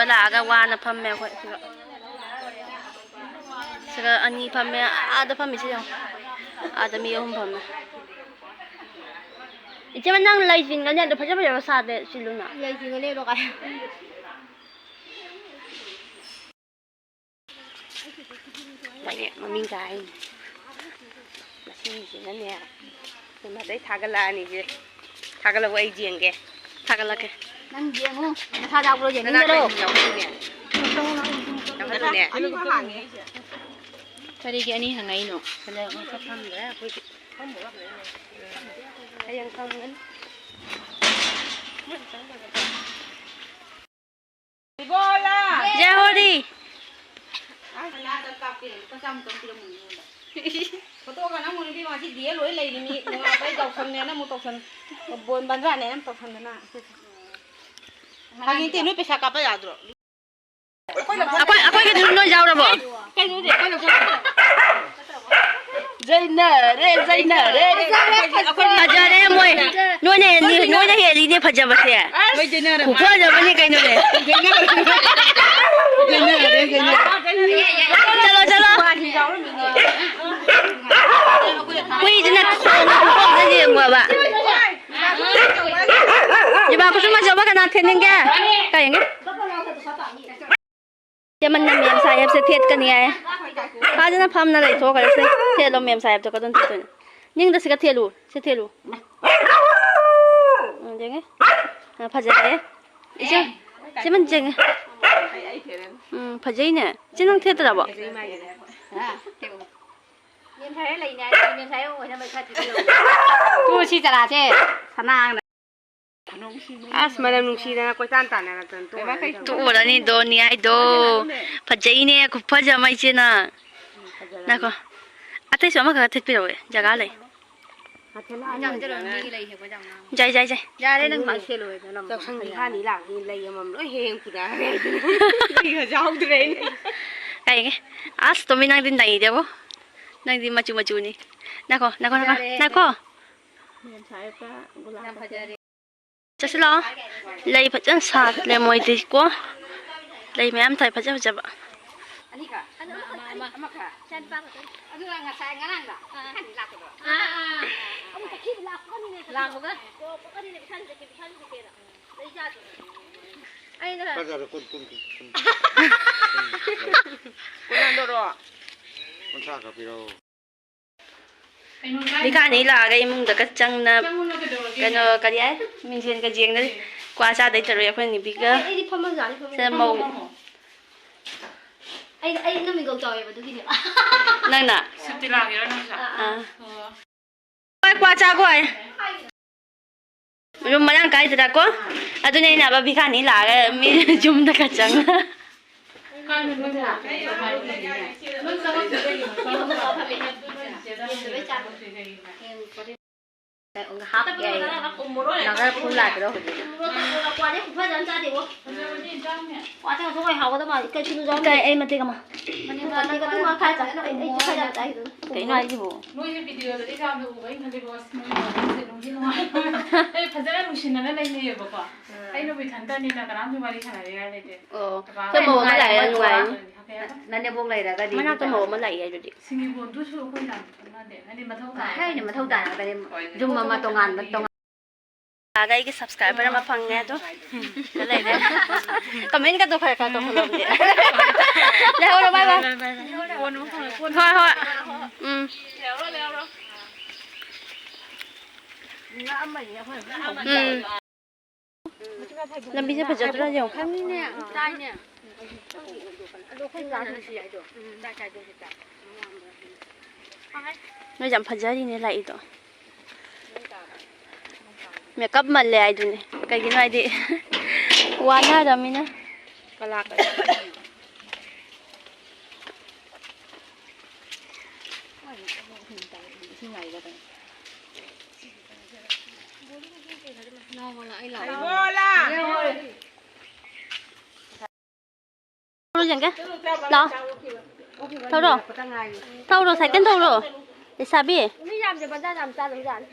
ꯂꯥꯛꯑꯒ ꯋꯥꯅ ꯐꯝꯃꯦ ꯑꯩꯈꯣꯏ ꯁꯤꯗ꯫ ꯁꯤꯗ ꯑꯅꯤ ꯐꯝꯃꯦ, ꯑꯥꯗ ꯐꯝꯃꯤꯁꯤ ꯌꯦꯡꯉꯣ꯫ ꯑꯥꯗ ꯃꯤ ꯑꯍꯨꯝ ꯐꯝꯃꯦ꯫ ꯏꯆꯦꯃ, ꯅꯪ ꯂꯩ ꯆꯤꯟꯒꯅꯤ, ꯑꯗꯣ ꯐꯖ ꯐꯖꯕ ꯁꯥꯗꯦ ꯁꯤꯜꯂꯨꯅ꯫ ꯂꯩ ꯆꯤꯟꯒꯅꯤ ꯑꯗꯣ ꯀꯥꯏ? ꯃꯣꯏꯅꯦ ꯃꯃꯤꯡ ꯀꯥꯏ ꯍꯥꯏꯅꯤ꯫ ꯃꯁꯤꯒꯤꯁꯤꯅꯅꯦ, ꯀꯩꯅꯣꯗꯩ ꯊꯥꯒꯠꯂꯛꯑꯅꯤꯁꯦ꯫ ꯊꯥꯒꯠꯂꯛꯑꯣ, ꯑꯩ ꯌꯦꯡꯒꯦ꯫ ꯊꯥꯒꯠꯂꯛꯀꯦ꯫ ꯅꯪ ꯌꯦꯡꯉꯨ, ꯅꯁꯥ ꯌꯥꯎꯕ꯭ꯔꯣ ꯅꯅꯥꯛꯇ ꯌꯦꯡꯅꯤꯡꯗꯔꯣ? ꯑꯅꯤ ꯌꯥꯎꯕꯅꯤꯅꯦ꯫ ꯌꯥꯎꯕꯅꯦ꯫ ꯑꯅꯤꯃꯛ ꯍꯥꯡꯉꯦ ꯑꯩꯁꯦ꯫ ꯀꯔꯤꯒꯤ ꯑꯅꯤ ꯍꯪꯉꯛꯏꯅꯣ? ꯐꯅꯦꯛ ꯑꯃꯈꯛ ꯐꯪꯗ꯭ꯔꯦ ꯑꯩꯈꯣꯏꯗꯤ꯫ ꯍꯌꯦꯡ ꯐꯪꯒꯅꯤ꯫ ꯏꯕꯣꯂꯥ! ꯖꯦ ꯍꯣꯔꯤ! ꯐꯣꯇꯣꯒ ꯅꯝꯃꯨꯅꯨ ꯏꯕꯦꯝꯃ, ꯁꯤ ꯗꯤꯌꯦ ꯂꯣꯏ ꯂꯩꯔꯤ ꯃꯤ꯫ ꯅꯣꯡꯉꯥꯟꯕꯩ ꯌꯥꯎꯁꯪꯅꯦꯅ ꯑꯃꯨꯛ ꯇꯧꯁꯟ-, ꯕꯣꯟ ꯕꯟꯗ꯭ꯔꯥꯅꯦꯅ ꯑꯃꯨꯛ ꯇꯧꯁꯟꯗꯅ꯫ ꯐꯥꯒꯤ ꯅꯠꯇꯦ, ꯅꯣꯏ ꯄꯩꯁꯥ ꯀꯥꯞꯄ ꯌꯥꯗ꯭ꯔꯣ? ꯑꯩꯈꯣꯏ, ꯑꯩꯈꯣꯏꯒꯤꯗꯨꯁꯨ ꯅꯣꯏ ꯌꯥꯎꯔꯕꯣ? ꯀꯩꯅꯣꯗꯤ ꯑꯩꯈꯣꯏ ꯂꯧꯁꯟ-, ꯖꯩꯅꯔꯦ, ꯖꯩꯅꯔꯦ꯫ ꯐꯖꯔꯦ ꯃꯣꯏ꯫ ꯅꯣꯏꯅ ꯍꯦꯜꯂꯤ, ꯅꯣꯏꯅ ꯍꯦꯜꯂꯤꯅꯦ ꯐꯖꯕꯁꯦ꯫ ꯈꯨꯐꯖꯕꯅꯤ ꯀꯩꯅꯣꯅꯦ꯫ ꯆꯠꯂꯣ, ꯆꯠꯂꯣ꯫ ꯍꯨꯏꯁꯤꯅ ꯈꯣꯡ ꯈꯣꯡꯗ ꯌꯦꯡꯉꯣꯕ꯫ ꯏꯃꯥ ꯈꯨꯁꯨꯝ ꯐꯖꯕ ꯀꯅꯥ ꯊꯦꯠꯅꯤꯡꯒꯦ? ꯀꯩ ꯌꯦꯡꯒꯦ? ꯆꯦꯃꯟꯅ ꯃꯦꯝ ꯁꯥꯍꯦꯕꯁꯦ ꯊꯦꯠꯀꯅꯤ ꯍꯥꯏ꯫ ꯐꯖꯅ ꯐꯝꯅ ꯂꯩꯊꯣꯛꯈ꯭ꯔꯦ꯫ ꯁꯦ, ꯊꯦꯠꯂꯣ ꯃꯦꯝ ꯁꯥꯍꯦꯕꯇꯣ ꯀꯗꯣꯝ ꯊꯦꯠꯇꯣꯏꯅꯣ? ꯅꯤꯡꯗ ꯁꯤꯒ ꯊꯦꯠꯂꯨ꯫ ꯁꯤ ꯊꯦꯠꯂꯨ꯫ ꯎꯝ, ꯌꯦꯡꯉꯦ꯫ ꯑ, ꯐꯖꯔꯦ꯫ ꯏꯆꯦ, ꯏꯆꯦ ꯃꯟ ꯆꯦꯡꯉꯦ꯫ ꯎꯝ, ꯐꯖꯩꯅꯦ꯫ ꯏꯆꯦ ꯅꯪ ꯊꯦꯠꯇ꯭ꯔꯕꯣ? ꯃꯦꯟ ꯁꯥꯏꯔ ꯂꯩꯅꯦ ꯍꯥꯏ, ꯃꯦꯟ ꯁꯥꯏꯔ ꯑꯣꯏꯅꯕ ꯈꯔ ꯊꯤꯖꯤꯜꯂꯨ꯫ ꯇꯨ ꯁꯤ ꯆꯔꯥꯁꯦ ꯁꯅꯥ ꯑꯁ, ꯃꯅꯝ ꯅꯨꯡꯁꯤꯗꯅ ꯀꯣꯏꯇꯥꯟ ꯇꯥꯟꯅꯔꯛꯇꯅ ꯇꯣꯛꯑꯅꯤ꯫ ꯇꯣꯛꯑꯔꯅꯤꯗꯣ, ꯅꯤꯌꯥꯏꯗꯣ꯫ ꯐꯖꯩꯅꯦ, ꯈꯨꯐꯖ ꯑꯃ ꯏꯆꯦꯅ꯫ ꯉꯥꯏꯈꯣ꯫ ꯑꯇꯩꯁꯨ ꯑꯃꯈꯛ ꯊꯦꯠꯄꯤꯔꯛꯑꯣ, ꯖꯒꯥ ꯂꯩ꯫ ꯖꯥꯏ, ꯖꯥꯏ, ꯖꯥꯏ꯫ ꯌꯥꯔꯦ, ꯅꯪ ꯃꯥ ꯁꯦꯠꯂꯣꯏꯗ, ꯅꯪ ꯌꯥꯎꯁꯪ ꯅꯤꯄꯥꯜꯅꯤ ꯂꯥꯛꯄꯅꯤ, ꯂꯩ ꯑꯃꯃꯝ ꯂꯣꯏ ꯍꯦꯛ ꯄꯨꯅꯈ꯭ꯔꯦ ꯑꯩꯗꯤ꯫ ꯂꯩꯒꯁꯦ ꯌꯥꯎꯗ꯭ꯔꯦ ꯑꯩꯅ꯫ ꯀꯩꯒꯤ? ꯑꯁ, ꯇꯣꯝꯕꯤ, ꯅꯪꯗꯤ ꯅꯩꯗꯦꯕꯣ꯫ ꯅꯪꯗꯤ ꯃꯆꯨ ꯃꯆꯨꯅꯤ꯫ ꯅꯥꯈꯣ, ꯅꯥꯈꯣ, ꯅꯥꯈꯣ꯫ ꯌꯥꯔꯦ꯫ ꯅꯥꯈꯣ꯫ ꯃꯦꯟ ꯁꯥꯏꯠꯇ ꯒꯨꯂꯥꯞ ꯌꯥꯝ ꯐꯖꯔꯦ꯫ ꯆꯠꯁꯤ ꯂꯥꯛꯑꯣ꯫ ꯂꯩ ꯐꯖꯅ ꯁꯥꯠꯂꯦ ꯃꯣꯏꯗꯤꯀꯣ꯫ ꯂꯩ ꯃꯌꯥꯝ ꯊꯥꯏ ꯐꯖ ꯐꯖꯕ꯫ ꯑꯅꯤꯈꯛ? ꯑꯃ, ꯑꯃ, ꯑꯃ꯫ ꯑꯃꯈꯛ? ꯏꯆꯥꯅꯨꯄꯥ ꯈꯛꯇꯅꯤ꯫ ꯑꯗꯨꯒ ꯉꯁꯥꯏ ꯉꯔꯥꯡꯗ ꯑꯥ꯫ ꯑꯍꯟ ꯂꯥꯛꯄꯗꯣ? ꯑꯥ, ꯑꯥ, ꯑꯥ, ꯑꯥ꯫ ꯑꯃꯨꯛ ꯆꯠꯈꯤꯕ ꯂꯥꯛꯄꯒꯅꯤꯅꯦ꯫ ꯂꯥꯛꯄꯒ? ꯑꯣ, ꯄꯣꯛꯀꯅꯤꯅꯦ, ꯏꯁꯥꯅ ꯆꯠꯈꯤꯕ, ꯏꯁꯥꯅ ꯆꯠꯈꯤꯕ꯫ ꯂꯩ ꯆꯥꯗ꯭ꯔꯣ? ꯑꯩꯅ ꯕꯖꯥꯔꯗ ꯀꯨꯟ, ꯀꯨꯟ, ꯀꯨꯟ, ꯀꯨꯟ꯫ ꯀꯨꯟ ꯍꯟꯗꯣꯔꯣ? ꯀꯨꯟꯊ꯭ꯔꯥ ꯈꯛ ꯄꯤꯔꯛꯑꯣ꯫ ꯕꯤꯈꯥꯅꯤ ꯂꯥꯛꯑꯒ ꯏꯃꯨꯡꯗꯒ ꯆꯪꯅ ꯆꯪꯉꯨꯅ ꯀꯩꯗꯧꯔꯒꯦ? ꯀꯩꯅꯣ, ꯀꯔꯤ ꯍꯥꯏ? ꯃꯤꯡꯁꯦꯟꯒ ꯌꯦꯡꯅ ꯀ꯭ꯋꯥ ꯆꯥꯗꯣꯏ ꯇꯧꯔꯤ ꯑꯩꯈꯣꯏ ꯅꯨꯄꯤꯒ꯫ ꯑꯩ, ꯑꯩꯗꯤ ꯐꯝꯃꯖꯥꯠꯅꯤ, ꯐꯝꯃ-, ꯁꯤꯗ ꯃꯧ꯫ ꯐꯝꯃꯣ, ꯐꯝꯃꯣ꯫ ꯑꯩ, ꯑꯩ ꯅꯪ ꯃꯤꯡꯒꯧ ꯆꯥꯎꯋꯦꯕ, ꯑꯗꯨꯒꯤꯅꯦꯕ꯫ ꯅꯪꯅ? ꯁꯨꯇꯤ ꯂꯥꯛꯏꯔꯣ ꯅꯪꯁꯨ? ꯑꯥ, ꯑꯥ꯫ ꯑꯥ꯫ ꯑꯣ꯫ ꯍꯣꯏ, ꯀ꯭ꯋꯥ ꯆꯥꯈꯣ ꯍꯥꯏ꯫ ꯔꯨꯝ ꯃꯔꯥꯡ ꯀꯥꯏꯗ꯭ꯔꯥ ꯀꯣ? ꯑꯗꯨꯅꯦ ꯑꯩꯅ ꯍꯥꯏꯕ, ꯕꯤꯈꯥꯅꯤ ꯂꯥꯛꯑꯒ ꯃꯤ ꯌꯨꯝꯗꯒ ꯆꯪꯉ꯫ ꯍꯥꯞꯀꯦ ꯍꯥꯏꯌꯦ꯫ ꯅꯪ ꯈꯔ ꯐꯨꯜ ꯂꯥꯛꯀꯦꯔꯣ ꯍꯧꯖꯤꯛ? ꯀꯩ, ꯑꯩ ꯃꯇꯦꯛ ꯑꯃ꯫ ꯀꯩꯅꯣ ꯍꯥꯏꯁꯤꯕꯣ? ꯅꯣꯏꯁꯦ ꯚꯤꯗꯤꯑꯣꯗꯗꯤ ꯌꯥꯝꯅ ꯎꯕ ꯑꯩꯅ ꯈꯜꯂꯤꯕꯣ, ꯑꯁ, ꯅꯣꯏ ꯃꯌꯥꯝꯁꯦ ꯅꯨꯡꯗꯤ ꯅꯨꯡꯉꯥꯏ꯫ ꯑꯩ ꯐꯖꯅ ꯅꯨꯡꯁꯤꯅꯅ ꯂꯩꯅꯩꯌꯦꯕꯀꯣ꯫ ꯑꯩꯅꯕꯨ ꯏꯊꯟꯇꯅꯤꯅ ꯀꯅꯥꯝꯁꯨ ꯋꯥꯔꯤ ꯁꯥꯟꯅꯅꯤꯡꯉꯥꯏ ꯂꯩꯇꯦ꯫ ꯑꯣ, ꯀꯃꯥꯏꯅ ꯑꯩꯈꯣꯏ ꯃꯧ ꯑꯃ ꯂꯥꯛꯑꯦ, ꯅꯨꯡꯉꯥꯏꯔꯦ, ꯅꯨꯡꯉꯥꯏꯔꯦ꯫ ꯅꯨꯡꯉꯥꯏꯔꯦ꯫ ꯀꯩ ꯍꯥꯏꯕ? ꯅꯅꯦꯝꯕꯣꯛ ꯂꯩꯔꯒꯗꯤ ꯃꯅꯥꯛꯇ ꯃꯧ ꯑꯃ ꯂꯥꯛꯑꯦ ꯑꯗꯨꯗꯤ꯫ ꯁꯤꯡꯖꯤꯕꯣꯟꯗꯨꯁꯨ ꯑꯩꯈꯣꯏ ꯌꯥꯝ ꯈꯪꯅꯗꯦ꯫ ꯍꯥꯏꯗꯤ ꯃꯊꯧ ꯇꯥꯏ ꯍꯥꯏꯅ ꯃꯊꯧ ꯇꯥꯔꯒꯗꯤ ꯍꯣꯏ, ꯌꯨꯝ ꯑꯃ ꯇꯣꯉꯥꯟꯕ, ꯇꯣꯉꯥꯟ-, ꯑꯩꯒꯤ subscriber ꯑꯃ ꯐꯪꯉꯦ ꯑꯗꯣ꯫ ꯂꯩꯔꯦ꯫ Commentꯀꯗꯣ ꯈꯔ ꯈꯔ ꯇꯧꯁꯜꯂꯣ ꯑꯗꯨꯗꯤ꯫ ꯂꯩꯍꯧꯔꯣ, bye bye꯫ ꯍꯣꯏ, ꯍꯣꯏ꯫ ꯎꯝ꯫ ꯎꯝ꯫ ꯂꯝꯕꯤꯁꯦ ꯐꯖꯗ꯭ꯔꯥ ꯌꯦꯡꯉꯣ꯫ ꯈꯪꯉꯤꯅꯦ, ꯇꯥꯏꯅꯦ꯫ ꯑꯗꯣ ꯑꯩꯈꯣꯏ ꯀ꯭ꯂꯥꯁ ꯅꯣꯏꯁꯦ ꯌꯥꯝ ꯐꯖꯔꯤꯅꯦ ꯂꯥꯛꯏꯗꯣ꯫ ꯃꯦꯀꯞ ꯃꯜꯂꯦ ꯍꯥꯏꯗꯨꯅꯤ꯫ ꯀꯩꯒꯤꯅꯣ ꯍꯥꯏꯗꯤ ꯋꯥꯅꯔꯃꯤꯅ꯫ ꯀꯂꯥ ꯊꯧꯔꯣ ꯌꯦꯡꯒꯦ꯫ ꯂꯥꯛꯑꯣ꯫ ꯊꯧꯔꯣ꯫ ꯊꯧꯔꯣ, ꯁꯥꯏꯀꯜ ꯊꯧꯔꯣ꯫ ꯂꯩꯁꯥꯕꯤ꯫ ꯃꯤ ꯌꯥꯝꯗꯦ, ꯕꯖꯥꯔ ꯌꯥꯝ ꯆꯥꯗꯕꯖꯥꯠꯅꯤ꯫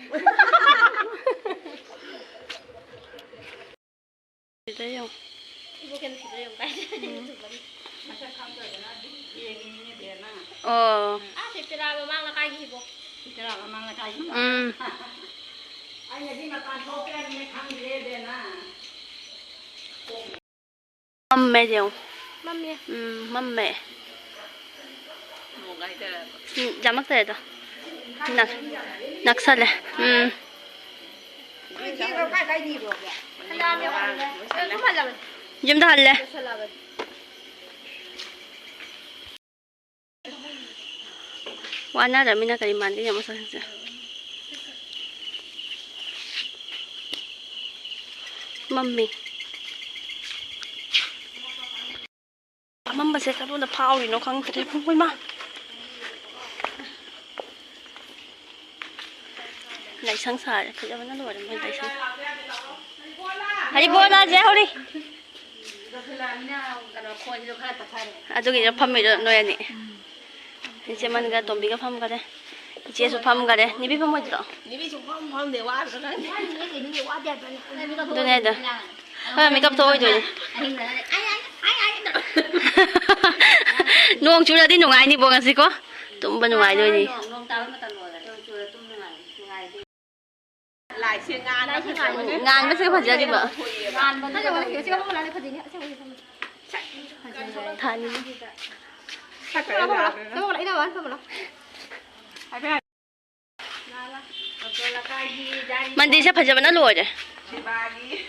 ꯁꯤꯗ ꯌꯦꯡꯉꯣ꯫ ꯏꯕꯣꯛ ꯀꯩꯅꯣ ꯁꯤꯗ ꯌꯦꯡꯉꯨ ꯀꯥꯏ꯫ ꯎꯝ꯫ ꯑꯣ꯫ ꯑꯥ, ꯁꯤ ꯇꯦꯔꯥ ꯃꯃꯥꯡ ꯂꯩꯀꯥꯏꯒꯤ ꯏꯕꯣꯛ꯫ ꯁꯤ ꯇꯦꯔꯥ ꯃꯃꯥꯡ ꯂꯩꯀꯥꯏꯒꯤ꯫ ꯎꯝ꯫ ꯑꯩꯅꯗꯤ ꯃꯄꯥꯟ ꯊꯣꯛꯇ꯭ꯔꯕꯅꯤꯅ ꯈꯪꯗ꯭ꯔꯦ, ꯕꯦꯝꯃ꯫ ꯃꯝꯃꯦ ꯌꯦꯡꯉꯣ꯫ ꯃꯝꯃꯦ꯫ ꯎꯝ, ꯃꯝꯃꯦ꯫ ꯎꯝ, ꯌꯥꯝꯃꯛꯇꯔꯦꯗ꯫ ꯅꯛ-, ꯅꯛꯁꯜꯂꯦ꯫ ꯎꯝ꯫ ꯌꯨꯝꯗ ꯍꯜꯂꯦ꯫ ꯋꯥꯅꯔꯃꯤꯅ ꯀꯔꯤ ꯃꯥꯟꯒꯦ ꯌꯦꯡꯉꯣ ꯃꯁꯛꯁꯤꯡꯁꯦ꯫ ꯃꯝꯃꯤ꯫ ꯑꯃꯝꯕꯁꯦ ꯀꯗꯣꯝꯗ ꯐꯥꯎꯔꯤꯅꯣ ꯈꯪꯗ꯭ꯔꯦ꯫ ꯏꯃꯥ! ꯂꯥꯏꯁꯪ ꯁꯥꯔꯦ꯫ ꯐꯖꯕꯅ ꯂꯣꯏꯔꯦ ꯃꯣꯏ ꯂꯥꯏꯁꯪ꯫ ꯍꯔꯤꯕꯣꯂꯥꯁꯦ ꯍꯧꯔꯤ꯫ ꯑꯗꯨꯒꯤꯗ ꯐꯝꯃꯤꯗꯣ ꯅꯣꯏ ꯑꯅꯤ꯫ ꯏꯆꯦ ꯃꯟꯒ ꯇꯣꯝꯕꯤꯒ ꯐꯝꯈꯔꯦ꯫ ꯏꯆꯦꯁꯨ ꯐꯝꯈꯔꯦ꯫ ꯅꯤꯕꯤ ꯐꯝꯃꯣꯏꯗ꯭ꯔꯣ? ꯅꯤꯕꯤ ꯁꯨꯡꯐꯝ ꯐꯝꯗꯦ, ꯋꯥꯗ꯭ꯔꯥ ꯈꯪꯗꯦ꯫ ꯑꯗꯨꯅꯦ ꯑꯗꯣ꯫ ꯍꯣꯏ, ꯃꯤꯀꯞ ꯊꯣꯛꯑꯣꯏꯗꯣꯏꯅꯦ꯫ ꯅꯣꯡ ꯆꯨꯔꯗꯤ ꯅꯨꯡꯉꯥꯏꯅꯤꯕꯣ ꯉꯁꯤꯀꯣ꯫ ꯇꯨꯝꯕ ꯅꯨꯡꯉꯥꯏꯗꯣꯏꯅꯤ꯫ ꯅꯣꯡ, ꯅꯣꯡ ꯇꯥꯕ ꯃꯇꯝ ꯑꯣꯏꯔꯦ꯫ ꯅꯣꯡ ꯆꯨꯔ ꯇꯨꯝ ꯅꯨꯡꯉꯥꯏ, ꯅꯨꯡꯉꯥꯏꯗꯣꯏꯅꯤ꯫ ꯂꯥꯏꯁꯦ ꯉꯥꯟꯕ ꯐꯖꯕꯅꯦ꯫ ꯉꯥꯟꯕꯁꯦ ꯐꯖꯔꯤꯕ꯫ ꯉꯥꯟꯕꯗꯨꯗ ꯐꯖꯕꯅꯦ꯫ ꯁꯤ ꯀꯔꯝꯕ ꯂꯥꯏꯅ ꯐꯖꯩꯅꯦ? ꯑꯁꯦꯡꯕ ꯐꯖꯩ꯫ ꯊꯥꯅꯤ꯫ ꯁꯛꯀ ꯌꯥꯗ꯭ꯔꯦꯗ꯫ ꯃꯟꯗꯤꯔꯁꯦ ꯐꯖꯕꯅ ꯂꯣꯏꯔꯦ꯫ ꯁꯦꯕꯥꯒꯤ꯫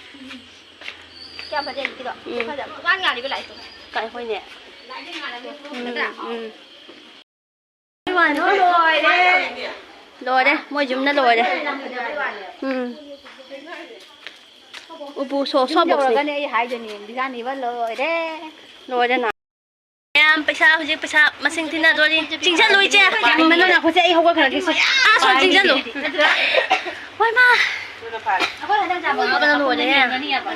ꯀꯌꯥꯝ ꯐꯖꯩ ꯍꯧꯖꯤꯛꯀꯤꯗꯣ꯫ ꯎꯝ꯫ ꯐꯖꯕ꯫ ꯄꯨꯡꯉꯥꯟ ꯉꯥꯜꯂꯤꯕ ꯂꯥꯏꯠꯇꯣ꯫ ꯀꯥꯏ ꯍꯣꯏꯅꯦ꯫ ꯅꯠꯇ꯭ꯔꯥ? ꯎꯝ, ꯎꯝ꯫ ꯂꯣꯏꯔꯦ꯫ ꯂꯣꯏꯔꯦ, ꯃꯣꯏ ꯌꯨꯝꯅ ꯂꯣꯏꯔꯦ꯫ ꯎꯝ꯫ ꯎꯄꯨ ꯁꯣ-, ꯌꯨꯝ ꯁꯣꯕꯣꯛꯁꯦ꯫ ꯌꯧꯔꯒꯅꯦ ꯑꯩ ꯍꯥꯏꯗꯣꯏꯅꯦ, ꯕꯤꯖꯥꯅꯤꯕ ꯂꯣꯏꯔꯦ꯫ ꯂꯣꯏꯔꯦ ꯅꯥ꯫ ꯃꯌꯥꯝ ꯄꯩꯁꯥ ꯍꯧꯖꯤꯛ ꯄꯩꯁꯥ ꯃꯁꯤꯡ ꯊꯤꯅꯗꯣꯔꯤ꯫ ꯆꯤꯡꯁꯜꯂꯨ ꯏꯆꯦ꯫ ꯌꯥꯝꯃꯟꯗꯅ ꯉꯥꯏꯈꯣꯁꯦ, ꯑꯩ ꯍꯧꯒꯠꯈ꯭ꯔꯒꯦ ꯁꯦ꯫ ꯑꯥ, ꯁꯣꯝ ꯆꯤꯡꯁꯜꯂꯨ꯫ ꯍꯣꯏ ꯃꯥ꯫ ꯑꯩꯈꯣꯏ ꯍꯟꯗꯛ ꯆꯥꯕ ꯉꯥꯎꯗꯅ ꯂꯣꯏꯔꯦ꯫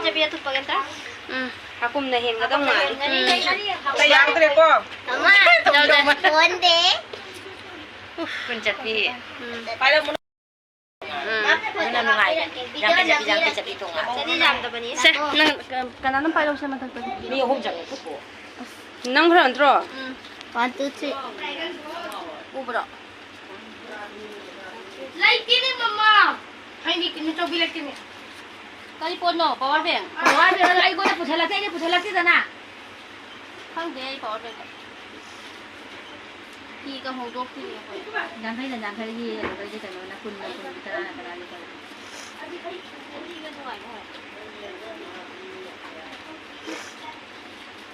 ꯆꯕꯤ ꯑꯇꯨꯞꯄꯒ ꯅꯠꯇ꯭ꯔꯥ? ꯎꯝ꯫ ꯍꯥꯀꯨꯝꯅ ꯍꯦꯟꯒꯗꯧ ꯃꯥꯜꯂꯤ꯫ ꯎꯝ꯫ ꯑꯇꯩ ꯌꯥꯎꯗ꯭ꯔꯦꯀꯣ? ꯌꯥꯎꯗꯦ꯫ ꯀꯣꯟꯗꯦ꯫ ꯎꯐ꯫ ꯀꯨꯟ ꯆꯠꯄꯤ꯫ ꯎꯝ꯫ ꯄꯥꯏꯔꯝꯃꯨ꯫ ꯎꯝ꯫ ꯑꯗꯨꯅ ꯅꯨꯡꯉꯥꯏꯕꯅꯤ꯫ ꯌꯥꯡꯈꯩ ꯆꯠꯄꯤ, ꯌꯥꯡꯈꯩ ꯆꯠꯄꯤ ꯇꯣꯡꯉꯥ꯫ ꯁꯦ, ꯅꯪ ꯀ-, ꯀꯅꯥꯅꯣꯝ ꯄꯥꯏꯔꯛꯎꯁꯦ ꯃꯊꯛꯇꯒꯤ꯫ ꯃꯤ ꯑꯍꯨꯝ ꯆꯪꯉꯦ꯫ ꯅꯪ ꯈꯔ ꯅꯠꯇ꯭ꯔꯣ? ꯎꯝ꯫ One, two, three. ꯎꯕ꯭ꯔꯣ? ꯂꯩꯇꯦꯅꯦ, ꯃꯃꯥ꯫ ꯑꯩꯗꯤ ꯀꯩꯅꯣ ꯇꯧꯕꯤ ꯂꯩꯇꯦꯅꯦ꯫ ꯀꯔꯤ ꯄꯣꯠꯅꯣ? Power bank? Power bank ꯑꯩꯉꯣꯟꯗ ꯄꯨꯁꯜꯂꯛꯇꯦ, ꯑꯩꯅ ꯄꯨꯁꯜꯂꯛꯇꯦꯗꯅ꯫ ꯈꯪꯗꯦ ꯑꯩ power bank꯫ ꯐꯤꯒ ꯍꯣꯡꯗꯣꯛꯇ꯭ꯔꯤꯌꯦ ꯑꯩꯈꯣꯏ꯫ ꯌꯥꯡꯈꯩꯅ ꯌꯥꯡꯈꯩꯒꯤ, ꯑꯗꯨꯗꯩꯗꯤ ꯀꯩꯅꯣꯅ ꯀꯨꯟꯅ, ꯀꯨꯟꯒꯤ ꯇꯔꯥꯅ ꯇꯔꯥꯒꯤ ꯇꯧꯔꯦ꯫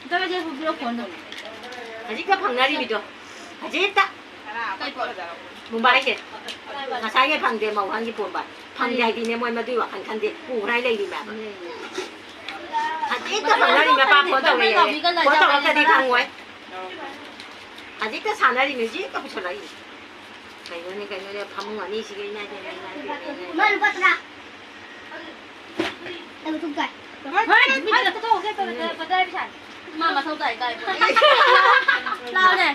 ꯆꯠꯂꯁꯦ, ꯄꯨꯕꯤꯔꯣ ꯐꯣꯟꯗꯣ꯫ ꯍꯧꯖꯤꯛꯇ ꯐꯪꯅꯔꯤꯕꯤꯗꯣ꯫ ꯍꯧꯖꯤꯛꯇ꯫ ꯀꯩ ꯄꯣꯠ? ꯃꯨꯝꯕꯥꯏꯁꯦ꯫ ꯉꯁꯥꯏꯒꯤ ꯐꯪꯗꯦ, ꯃꯧ ꯍꯟꯒꯤ ꯄꯣꯝꯕ꯫ ꯐꯪꯗꯦ ꯍꯥꯏꯗꯤꯅꯦ, ꯃꯣꯏ ꯃꯗꯨꯏ ꯋꯥꯈꯜ ꯈꯟꯗꯦ꯫ ꯄꯨꯈ꯭ꯔꯥꯏ ꯂꯩꯔꯤ ꯃꯌꯥꯝ꯫ ꯍꯧꯖꯤꯛꯇ ꯐꯪꯅꯔꯤ, ꯃꯄꯥ ꯐꯣꯟ ꯇꯧꯔꯛꯑꯦ꯫ ꯐꯣꯟ ꯇꯧꯔꯛꯇꯗꯤ ꯐꯪꯉꯣꯏ꯫ ꯍꯧꯖꯤꯛꯇ ꯁꯥꯟꯅꯔꯤꯅꯦ, ꯍꯧꯖꯤꯛꯇ ꯄꯨꯁꯜꯂꯛꯏꯅꯦ꯫ ꯀꯩꯅꯣꯅꯦ, ꯀꯩꯅꯣꯅꯦ, ꯐꯃꯨꯡ ꯑꯅꯤꯁꯤꯒ ꯏꯃꯥꯏ ꯄꯦꯝꯃ, ꯏꯃꯥꯏ ꯄꯦꯝꯃ, ꯏꯃꯥꯏ ꯄꯦꯝꯃ꯫ ꯃꯥ ꯂꯨꯄꯥ ꯇꯔꯥ꯫ ꯑꯩ ꯃꯊꯧ ꯇꯥꯏ꯫ ꯃꯥ ꯃꯊꯧ ꯇꯥꯏ ꯀꯥꯏ꯫ ꯂꯥꯎꯅꯦ꯫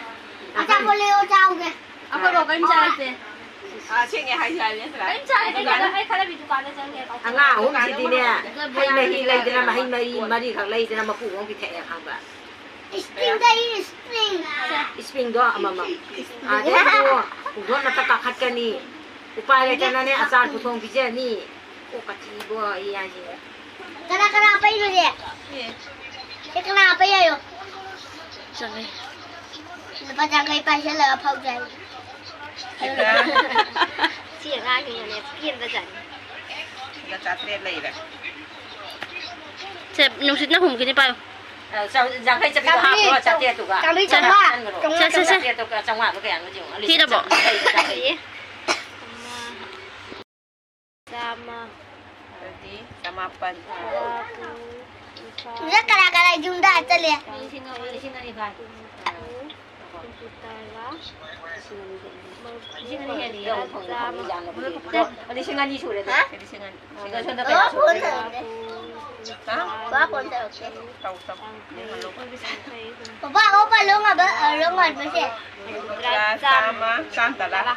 ꯑꯆꯥꯄꯣꯠ ꯂꯩꯌꯣ ꯆꯥꯎꯒꯦ꯫ ꯑꯩꯈꯣꯏ ꯕꯥꯎ ꯀꯔꯤꯝ ꯆꯥꯔꯛꯇꯦ꯫ ꯑꯥ, ꯁꯦꯡꯉꯦ ꯍꯥꯏꯁꯦ ꯍꯥꯏꯕ ꯅꯠꯇ꯭ꯔꯥ? ꯀꯔꯤꯝ ꯆꯥꯔꯛꯇꯦ꯫ ꯑꯩ ꯈꯜꯂꯝꯃꯤ ꯗꯨꯀꯥꯟꯗ ꯆꯪꯉꯦ꯫ ꯑꯉꯥꯡ ꯑꯍꯨꯝꯁꯤꯗꯤꯅꯦ, ꯍꯩ ꯃꯍꯤ ꯂꯩꯗꯅ, ꯃꯍꯩ ꯃꯍꯤ ꯃꯔꯤꯈꯛ ꯂꯩꯗꯅ ꯃꯀꯨ ꯑꯃ ꯄꯤꯊꯛꯑꯦ ꯈꯪꯕ꯭ꯔꯥ? Spring ꯗ ꯏꯔꯤ, spring꯫ Spring ꯗꯣ ꯑꯃꯃꯝ꯫ ꯑꯗꯩꯗꯣ ꯄꯨꯡꯗꯣꯟ ꯃꯊꯛ ꯀꯥꯈꯠꯀꯅꯤ꯫ ꯎꯄꯥꯏ ꯂꯩꯇꯅꯅꯦ ꯑꯆꯥꯔ ꯄꯨꯊꯣꯡ ꯄꯤꯖꯅꯤ꯫ ꯀꯣꯛꯀ ꯆꯤꯛꯏꯕꯣ ꯑꯩ ꯍꯥꯏꯁꯤꯅꯦ꯫ ꯀꯅꯥ ꯀꯅꯥ ꯄꯩꯅꯣꯁꯦ? ꯁꯤ ꯀꯅꯥ ꯄꯩ ꯍꯥꯏꯌꯣ? ꯆꯠꯂꯦ꯫ ꯂꯨꯄꯥ ꯌꯥꯡꯈꯩ ꯄꯥꯏꯁꯜꯂꯒ ꯐꯥꯎꯖꯦ ꯍꯥꯏꯌꯣ꯫ ꯁꯤ ꯑꯉꯥꯡꯁꯤꯡꯅꯅꯦ ꯄꯦꯟꯕꯖꯥꯠꯅꯤ꯫ ꯂꯨꯄꯥ ꯆꯥꯇ꯭ꯔꯦꯠ ꯂꯩꯔꯦ꯫ ꯁꯦ, ꯅꯨꯡꯁꯤꯠꯅ ꯍꯨꯝꯈꯤꯅꯤ, ꯄꯥꯏꯌꯨ꯫ ꯑ, ꯆꯥ-, ꯌꯥꯡꯈꯩ ꯆꯠꯄꯤꯗꯣ ꯆꯥꯝꯃꯔꯤ, ꯍꯥꯞꯄ꯭ꯔꯣ, ꯆꯥꯇ꯭ꯔꯦꯠꯇꯨꯒ? ꯆꯥꯝꯃꯔꯤ ꯆꯥꯝꯃꯉꯥ, ꯆꯥꯝꯃꯉꯥ꯫ ꯆꯥꯝꯃꯉꯥ꯫ ꯁꯦ, ꯁꯦ, ꯁꯦ꯫ ꯆꯥꯇ꯭ꯔꯦꯠꯇꯨꯒ ꯆꯥꯝꯃꯉꯥꯗꯣ ꯀꯌꯥꯅꯣ ꯌꯦꯡꯉꯣ꯫ ꯂꯤꯁꯤꯡ ꯊꯤꯔꯕꯣ? ꯆꯥꯝꯃꯔꯤ, ꯆꯥꯇ꯭ꯔꯦꯠ꯫ ꯆꯥꯝꯃ꯫ ꯑꯗꯨꯗꯤ ꯆꯃꯥꯄꯟ꯫ ꯇꯔꯥ, ꯀꯨꯟ, ꯀꯨꯟꯊ꯭ꯔꯥ, ꯀꯅꯥ ꯀꯅꯥ ꯌꯨꯝꯗ ꯆꯠꯂꯦ? ꯂꯤꯁꯤꯡ ꯑꯅꯤ ꯐꯥꯏ꯫ ꯂꯤꯁꯤꯡ ꯑꯅꯤ ꯍꯦꯜꯂꯦ꯫ ꯆꯥꯝꯃ꯫ ꯂꯤꯁꯤꯡ ꯑꯅꯤ ꯁꯨꯔꯦ꯫ ꯍꯥ? ꯂꯤꯁꯤꯡ ꯑꯅꯤ꯫ ꯁꯤꯗ ꯁꯣꯝꯗ ꯀꯌꯥ ꯁꯨꯔꯦ? ꯍꯥ? ꯄꯥ ꯐꯣꯟ ꯇꯧꯔꯛꯀꯦ꯫ ꯇꯧ, ꯇꯧ꯫ ꯄꯥꯄꯥ, ꯑꯣ, ꯄꯥ, ꯂꯣꯡ ꯑꯕ-, ꯑ, ꯂꯣꯡ ꯑꯕꯁꯦ꯫ ꯆꯥꯝꯃ, ꯆꯥꯝ ꯇꯔꯥ꯫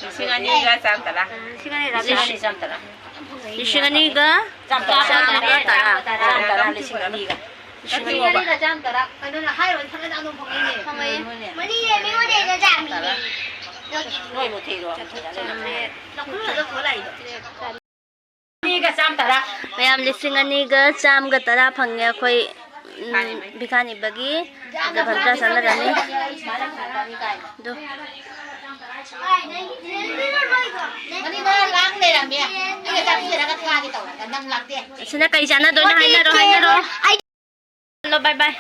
ꯂꯤꯁꯤꯡ ꯑꯅꯤꯒ ꯆꯥꯝ ꯇꯔꯥ꯫ ꯂꯤꯁꯤꯡ ꯑꯅꯤ ꯆꯥꯝ ꯇꯔꯥ꯫ ꯂꯤꯁꯤꯡ ꯑꯅꯤꯒ ꯆꯥꯝ ꯇꯔꯥ꯫ ꯆꯥꯝ ꯇꯔꯥ꯫ ꯆꯥꯝ ꯇꯔꯥ꯫ ꯂꯤꯁꯤꯡ ꯑꯅꯤꯒ꯫ ꯂꯤꯁꯤꯡ ꯑꯅꯤꯒ ꯆꯥꯝ ꯇꯔꯥ꯫ ꯀꯩꯅꯣꯅꯦ, ꯍꯥꯏꯔꯨꯔꯗꯤ ꯊꯥꯡꯒꯠ ꯊꯥꯡꯒꯠ ꯐꯪꯉꯤꯅꯦ꯫ ꯐꯪꯉꯦ꯫ ꯀꯩꯅꯣꯅꯦ꯫ ꯃꯅꯤꯅꯦ, ꯃꯤꯉꯣꯟꯗꯩ ꯆꯥꯝꯃꯤꯅꯦ꯫ ꯅꯣꯏ ꯃꯨꯛ ꯊꯤꯔꯣ꯫ ꯆꯥꯇ꯭ꯔꯦꯠ꯫ ꯂꯧꯈꯠꯂꯒ ꯄꯨꯔ ꯂꯥꯛꯏꯗꯣ꯫ ꯑꯅꯤꯒ ꯆꯥꯝ ꯇꯔꯥ꯫ ꯃꯌꯥꯝ, ꯂꯤꯁꯤꯡ ꯑꯅꯤꯒ ꯆꯥꯝꯃꯒ ꯇꯔꯥ ꯐꯪꯉꯦ ꯑꯩꯈꯣꯏ, ꯎꯝ, ꯚꯤꯈꯥꯅꯤꯕꯒꯤ꯫ ꯑꯗꯣ ꯚꯟꯗ꯭ꯔꯥ ꯆꯠꯂꯒꯅꯤ꯫ ꯑꯗꯣ ꯃꯅꯤꯡꯗ ꯂꯥꯡ ꯂꯩꯔꯝꯃꯦ꯫ ꯑꯩꯅ ꯆꯥꯛ ꯄꯤꯖꯔꯒ ꯊꯥꯒꯦ ꯇꯧꯔꯒ ꯅꯪ ꯂꯥꯛꯇꯦ꯫ ꯑꯁꯤꯅ ꯀꯩ ꯆꯥꯟꯅꯗꯣꯏꯅꯣ ꯍꯥꯏꯅꯔꯣ, ꯍꯥꯏꯅꯔꯣ꯫ Hello, bye bye꯫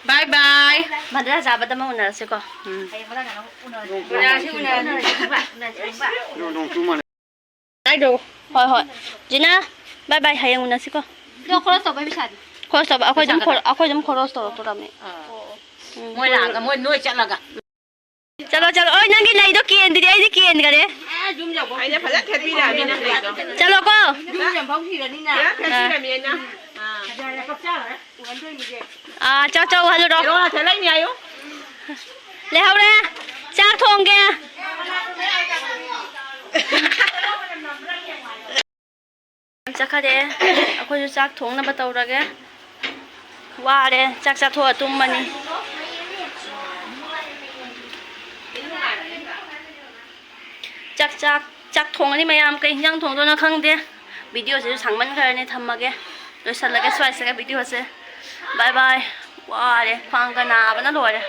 Bye bye꯫ ꯚꯟꯗ꯭ꯔꯥ ꯆꯥꯕꯗ ꯑꯃꯨꯛ ꯎꯅꯔꯁꯤꯀꯣ꯫ ꯎꯝ꯫ ꯍꯌꯦꯡ ꯃꯊꯪ ꯎꯅꯔꯁꯤ꯫ ꯎꯅꯔꯁꯤ, ꯎꯅꯔꯁꯤ꯫ ꯅꯣꯡ, ꯅꯣꯡ ꯆꯨ ꯃꯥꯜꯂꯦ꯫ ꯍꯣꯏ, ꯍꯣꯏ꯫ ꯖꯤꯅꯥ, bye bye, ꯍꯌꯦꯡ ꯎꯅꯁꯤꯀꯣ꯫ ꯑꯗꯣ ꯈꯣꯔꯣꯁ ꯇꯧꯕꯩ ꯄꯩꯁꯥꯗꯤ? ꯈꯣꯔꯣꯁ ꯇꯧꯕ, ꯑꯩꯈꯣꯏ ꯑꯗꯨꯝ ꯄꯩꯁꯥ ꯈꯣꯔ-, ꯑꯩꯈꯣꯏ ꯑꯗꯨꯝ ꯈꯣꯔꯣꯁ ꯇꯧꯔꯛꯇꯣꯔꯝꯅꯦ꯫ ꯑꯥ꯫ ꯎꯝ꯫ ꯃꯣꯏ ꯂꯥꯛꯑꯒ, ꯃꯣꯏ ꯅꯣꯏ ꯆꯠꯂꯒ꯫ ꯆꯠꯂꯣ, ꯆꯠꯂꯣ꯫ ꯑꯣꯏ, ꯅꯪꯒꯤ ꯂꯩꯗꯣ ꯀꯦꯟꯗ꯭ꯔꯤ, ꯑꯩꯗꯤ ꯀꯦꯟꯈꯔꯦ꯫ ꯑꯥ, ꯌꯨꯝ ꯌꯧꯕ꯫ ꯑꯩꯅ ꯐꯖꯅ ꯊꯦꯠꯄꯤꯔꯛꯑꯕꯅꯤꯅ ꯂꯩꯗꯣ꯫ ꯆꯠꯂꯣꯀꯣ꯫ ꯌꯨꯝ ꯌꯧꯐꯝ ꯊꯤꯔꯅꯤꯅ꯫ ꯐꯖꯅ ꯊꯦꯠꯄꯤꯔꯝꯃꯦ ꯑꯩꯅ꯫ ꯑꯥ꯫ ꯑꯥ, ꯆꯥꯛ ꯆꯥꯎ ꯍꯜꯂꯨꯔꯣ꯫ ꯍꯦꯔꯣ ꯍꯥꯊꯦ ꯂꯩꯅꯤ ꯍꯥꯏꯌꯨ꯫ ꯂꯩꯍꯧꯔꯦ꯫ ꯆꯥꯛ ꯊꯣꯡꯒꯦ꯫ ꯆꯠꯈꯔꯦ꯫ ꯑꯩꯈꯣꯏꯁꯨ ꯆꯥꯛ ꯊꯣꯡꯅꯕ ꯇꯧꯔꯒꯦ꯫ ꯋꯥꯔꯦ꯫ ꯆꯥꯛ ꯆꯥꯊꯣꯛꯑ ꯇꯨꯝꯃꯅꯤ꯫ ꯆꯥꯛ, ꯆꯥꯛ, ꯆꯥꯛ ꯊꯣꯡꯉꯅꯤ ꯃꯌꯥꯝ꯫ ꯀꯩ ꯍꯤꯟꯖꯥꯡ ꯊꯣꯡꯗꯣꯏꯅꯣ ꯈꯪꯗꯦ꯫ Video ꯁꯤꯁꯨ ꯁꯥꯡꯃꯟꯈ꯭ꯔꯅꯤ꯫ ꯊꯝꯃꯒꯦ꯫ ꯂꯣꯏꯁꯜꯂꯒꯦ ꯁ꯭ꯋꯥꯏꯁꯤꯒ video ꯁꯦ꯫ Bye bye꯫ ꯋꯥꯔꯦ꯫ ꯈ꯭ꯋꯥꯡꯒ ꯅꯥꯕꯅ ꯂꯣꯏꯔꯦ꯫